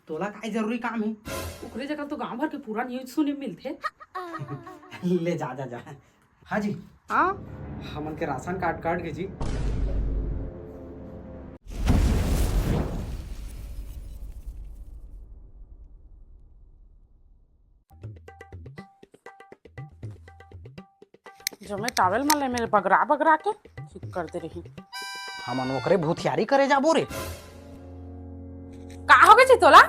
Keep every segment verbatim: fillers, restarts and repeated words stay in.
तोला काय जरूरी काम हे? ओकरे जगह तो गांव भर के पूरा न्यूज सुने मिलथे। ले जा, जा, जा। हाँ जी। हाँ? हमन के राशन कार्ड काट के जी। जमे टावेल मन ले मेरे बगरा बगरा के ठीक कर दे रही। हमन ओकरे भूथियारी करे जाबो रे। का हो गे जी तोला?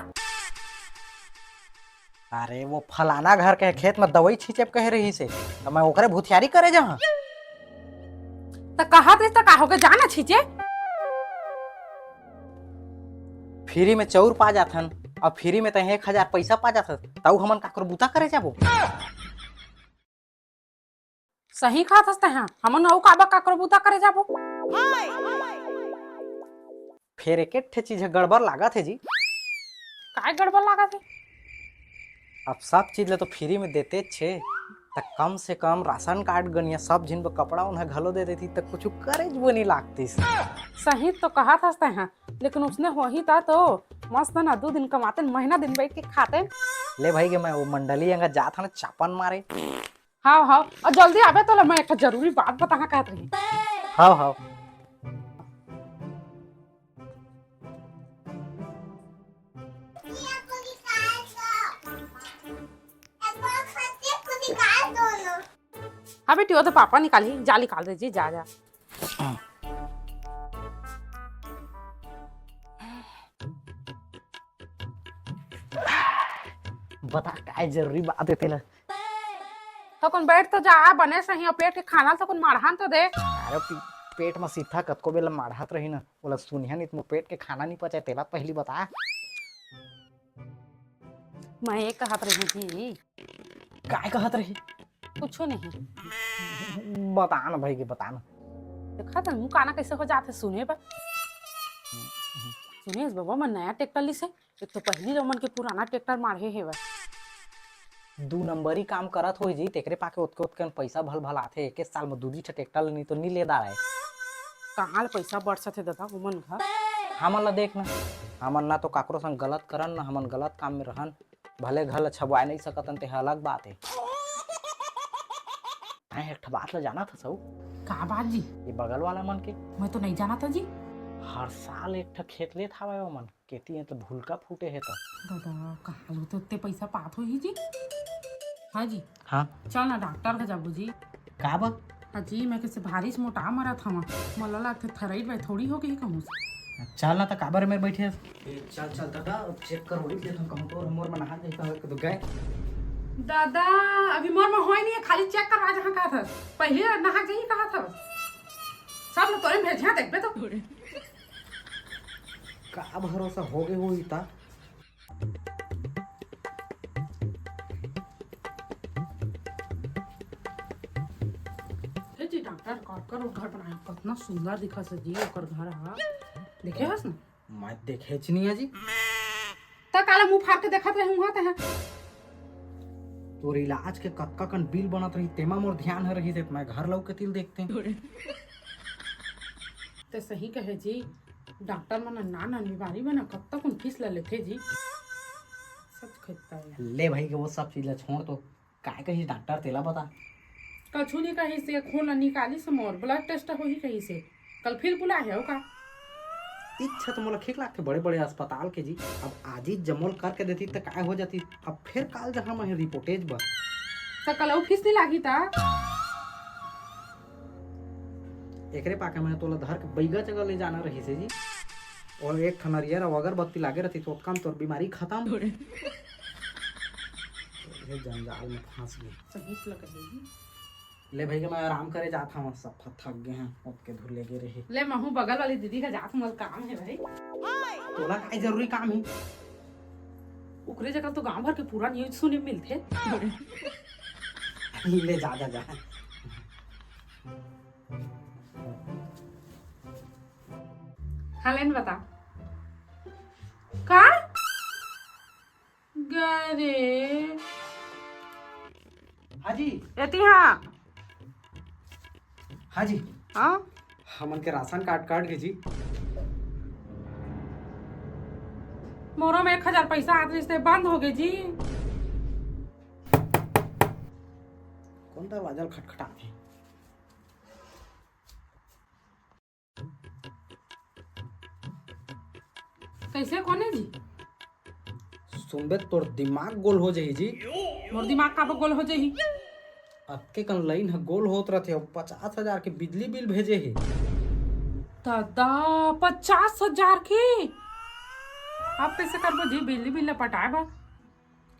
अरे, वो फलाना घर के खेत में दवाई छींचे कहे रहिसे, त मैं ओकरे भूथियारी करे जाहां। त कहा थे, त का हो गे, जाना छींचे। फ्री में चाउर पा जाथन, अब फ्री में तैं एक हजार पैसा पा जाथस, तऊ हमन काकरो बूता करे जाबो। सही कहत हस तैं, हमन अउ काबर काकरो बूता करे जाबो। फेर एक एक ठे चीज ह गड़बड़ लागत हे जी। काय गड़बड़ लागत हे? अब सब चीज ल तो फ्री में देते छे, त कम से कम राशन कार्ड गनिया सब झिन बर कपड़ा उन्हा घलो दे देती, त कुछ करे जुए नहीं लागतीस। सही तो कहत हस तैं, लेकिन उसने होही ता तो मस्त ना, दू दिन कमाते, महीना दिन बैठ के खाते। ले भाई के मैं वो मंडली अंगा जात हन चापन मारे। हाव, हाव, अउ जल्दी आबे, तोला मैं एक ठो जरूरी बात बताहा कहत रही। हाव, हाव। हाँ बेटी, वो तो पापा निकाली, जा निकाल दे जी, जा, जा। बता, काय जरूरी बात हे तेला? तो कौन बैठ तो जा, बने सही, अउ पेट के खाना तो कौन माढ़ान तो दे। अरे पी-, पेट में सीधा कतको बेला माढ़त रही ना, ओला सुनिया नहीं तो पेट के खाना नहीं पचाए, तेला पहली बता। मैं ये कहत रही जी। काय कहत रही? कुछो नहीं। बता ना भाई के, बता ना। देखा था मुँह काना कैसे हो जाथे सुने बर। सुनेस बाबा, मैं नया ट्रैक्टर लिसे, एक तो पहली रोमन के पुराना ट्रैक्टर माढ़े हेवय। दू नंबरी काम करत होही जी, तेकरे पाके ओतके ओतके पैसा भल भल आथे। एके साल में दू दी ठे ट्रैक्टर ले नी तो नी ले दारय। कहाँ ले पैसा बरसत हे दादा ओमन घर? हमन ला देख ना, हमन ना तो काकरो संग गलत करन, ना हमन गलत काम में रहन। भले घर ल छबवाए नहीं सकतन, ते ह अलग बात हे। तैं एक ठो बात ल जानत हस? का बात जी? ये बगल वाला मन के। मैं तो नहीं जानत जी। हर साल एक ठो खेत लेत हावय ओमन, केती हे तो भूलका फूटे हे तो। दादा, कहाँ ले तो उत्ते पैसा पात होही जी? हाँ जी। हाँ। चल ना डॉक्टर के जाबो जी। का बा? अजी, मैं कैसे भारी से मोटा मरत हवा। मोला लगथे थायराइड वायराइड थोड़ी हो गई कहूँ से। चल ना, त काबर मेर बैठे हस? ए, चल, चल दादा, अब चेक करवाई देथन कहूँ तो मोर में नहा जाही त तो गए। दादा, अभी मोर में होय नहीं है, खाली चेक करवा जहाँ कहत हस। पहले नहा जाही कहत हस। सब लोग तोरे भेजिया देखबे तो। का भरोसा हो गए होही ता? हे जी डॉक्टर, काकर घर बनाया, कितना सुंदर दिखत हे जी ओकर घर ह। देखे हस ना? मैं देखेच नहीं है जी। त काला मुंह फाड़ के देखत रहूं हा तैं? तोर इलाज के कतका कन बिल बनत रही, तेमा मोर ध्यान ह रही, ते मैं घर लौके तिल देखते। ते सही कहे जी, डॉक्टर मन नान नान बीमारी में ना कतका कन फीस ला लेथे जी। सच कहता है। ले भाई के वो सब चीज ला छोड़ तो, काय कहिस डॉक्टर तेला बता। कछु नहीं कहिस, ये खून ला निकालिस मोर, ब्लड टेस्ट होही कहिस। कल फिर बुलाए हे का? इच्छा तो मोला ठीक लागथे बड़े-बड़े अस्पताल के जी। अब आजिज जमोल करके देती त काय हो जाती? अब फिर काल जहाँ मैं रिपोर्टेज बर। त कल अउ फीस नहीं लागी ता? एकरे पाके मैं तोला धर के बैगा जगह ले जाना रहिस हे जी। और एक ठन नरियर अउ अगरबत्ती लागे रहती तो काम तोर बीमारी खत्म। ये जंजाल में फंस गई। सबूत लगा देगी। ले भाई के मैं आराम करे जात हूँ, सब थक गए हैं, ओतके धुर ले गए रही। ले महू बगल वाली दीदी का जात हूँ, मोला काम है भाई। तोला काय जरूरी काम है? ओकरे जगह तो गांव भर के पूरा न्यूज सुने मिलथे। ले जा, जा, जा। हाँ, लेन बता। का? गे रे। हाँ जी। एती हाँ। हाँ जी। हाँ? हमन के राशन कार्ड काट के जी। मोरो में एक हजार पैसा आत रहिस ते बंद हो गे जी। कोन दरवाजा ल खटखटाथे? कैसे कोने जी? सुनबे तोर दिमाग गोल हो जाही जी। मोर दिमाग काबर गोल हो जाही? अतके कन लाइन ह गोल होत रथे अउ पचास हजार के बिजली बिल भेजे हे। दादा, पचास हजार के? अब कैसे करबो जी बिजली बिल ला पटाए बर?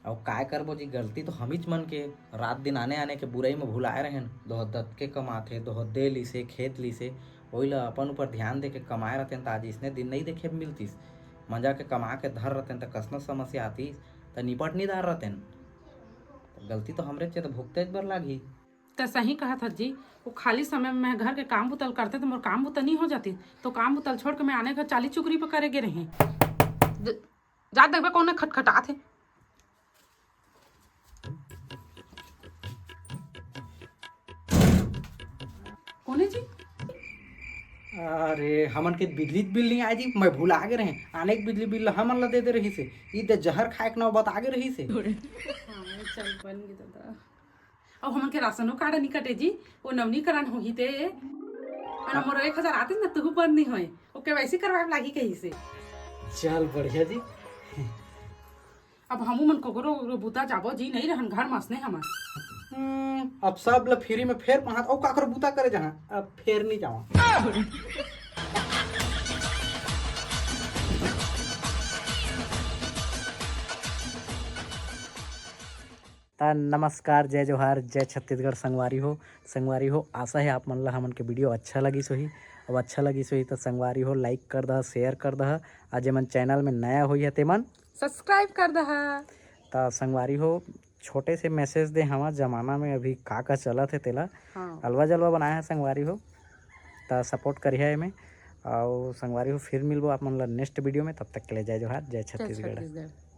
अउ काय करबो जी, गलती तो हमीच मन के, रात दिन आने आने के बुराई में भुलाए रहेन। दोहत दतके कमाथे, दोहत दे लिसे, खेत लिसे, ओइला अपन ऊपर ध्यान दे के कमाए रहतेन त आज इसने दिन नइ देखे मिलतिस। मजा के कमा के धर रहतेन त कसनो समस्या आतिस त निपट नइ डार रहतेन। त गलती तो हमरे चे त भुगतेच बर लागही। त सही कहत हस जी, वो खाली समय में मैं घर के काम बुतल करते त मोर काम बुता नइ हो जातिस, तो काम बुतल छोड़ के मैं आने घर चाली चुकरी पर करे गे रहें। ज-, जा देखबे कोने खटखटात हे। कोने जी? अरे, हमन के बिजली बिल नइ आए जी, मैं भुला गे रहें। आने के बिजली बिल हमन ला दे दे रहिस हे। ई दे जहर खाए के नाव बता गे रहिस हे। हाँ, चल बन गे दादा। अब हमन के राशनो कार्ड नइ कटे जी, वो नवीनीकरण होही ते। अउ मोर एक हजार आतिस ना, तुहू बंद नइ होय। वो केवाईसी करवाए लागही कहिस हे। चल बढ़िया जी। अब हमू मन कोकरो, कोकरो बुता जाबो जी, नइ रहन घर मसने हमन। हम्म, अब सब ल फ्री में फेर पहात, अउ काकरो बुता करे जहाँ, अब फेर नइ जावा। त नमस्कार, जय जोहार, जय छत्तीसगढ़ संगवारी हो। संगवारी हो, आशा हे आप मन ला हमन के वीडियो अच्छा लगिस होही। अब अच्छा लगिस होही त संगवारी हो, लाइक कर दह, शेयर कर दह, अउ जेमन चैनल में नया होही हे तेमन सब्सक्राइब कर दह। त संगवारी हो, छोटे से मैसेज दे हवा, जमाना में अभी का का चलत हे तेला हाँ। अलवा जलवा बनाए हे संगवारी हो, त सपोर्ट करिहा एमे। अउ संगवारी हो, फिर मिलबो आप मन ला नेक्स्ट वीडियो में, तब तक के लिए जय जोहार, जय जय छत्तीसगढ़। छत्तीसगढ़।